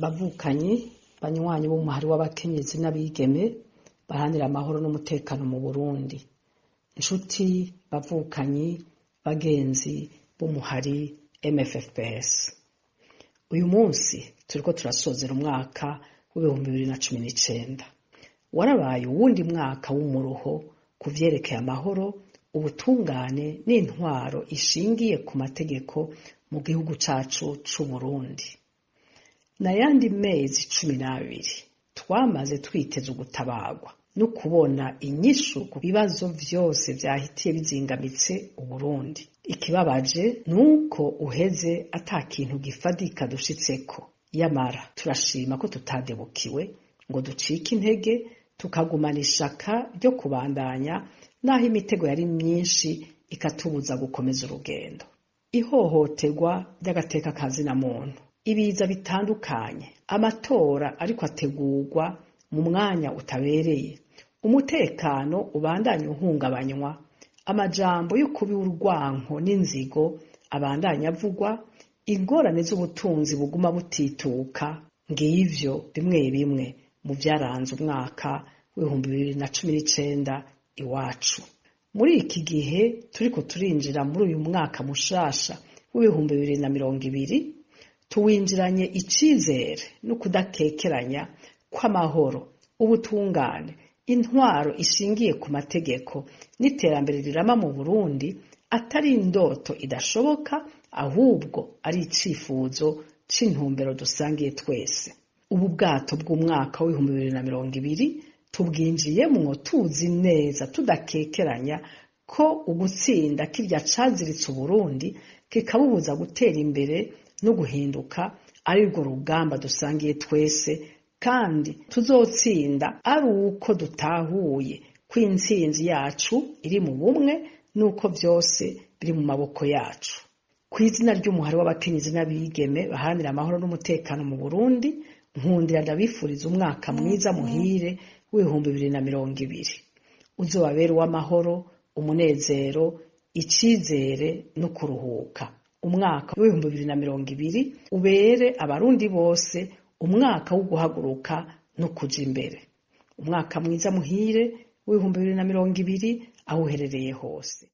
Bavukanyi, banywanyi b'umuhari w'abakenyezi n'abigeme baharanira amahoro n'umutekano mu Burundi, nshuti, bavukanyi, bagenzi b'umuhari MFFPS, uyu munsi turiko turasozera umwaka w'2019. Warabaye uwundi mwaka w'umuruho ku vyerekeye amahoro, ubutungane n'intwaro ishingiye ku mategeko mu gihugu cacu c'Uburundi. N'ayandi mezi 12 twamaze twiteze ugutabarwa no kubona inyishu ku bibazo vyose vyahitiye bizingamitse Uburundi. Ikibabaje nuko uheze ata kintu gifadika dushitseko. Yamara turashima ko tutadebukiwe ngo ducike intege, tukagumana ishaka ryo kubandanya naho imitego yari myinshi ikatubuza gukomeza urugendo. Ihohoterwa ry'agateka ka zina muntu, ibiza bitandukanye, amatora ariko ategurwa mu mwanya utabereye, umutekano ubandanya uhungabanywa, amajambo y'ukubi urwanko n'inzigo abandanya avugwa, ingorane z'ubutunzi buguma butituka, ngivyo bimwe bimwe mu vyaranze umwaka w'2019 iwacu. Muri iki gihe turiko turinjira muri uyu mwaka mushasha w'2020, tuwinjiranye icizere no kudakekeranya kw'amahoro, ubutungane, intwaro ishingiye ku mategeko n'iterambere rirama mu Burundi atari indoto idashoboka, ahubwo ari icifuzo c'intumbero dusangiye twese. Ubu bwato bw'umwaka w'2020 tubwinjiyemwo tuzi neza tudakekeranya ko ugutsinda kirya caziritse Uburundi kikabubuza gutera imbere no guhinduka arirwo rugamba dusangiye twese, kandi tuzotsinda ari uko dutahuye ko intsinzi yacu iri mu bumwe n'uko vyose biri mu maboko yacu. Kw'izina ry'umuhari w'abakenyezi n'abigeme baharanira amahoro n'umutekano mu Burundi, nkundira ndabifuriza umwaka mwiza muhire w'2020, uzobabere uw'amahoro, umunezero, icizere no kuruhuka. Umwaka w'2020 ubere abarundi bose umwaka wo guhaguruka no kuja imbere. Umwaka mwiza muhire w'2020 aho uherereye hose.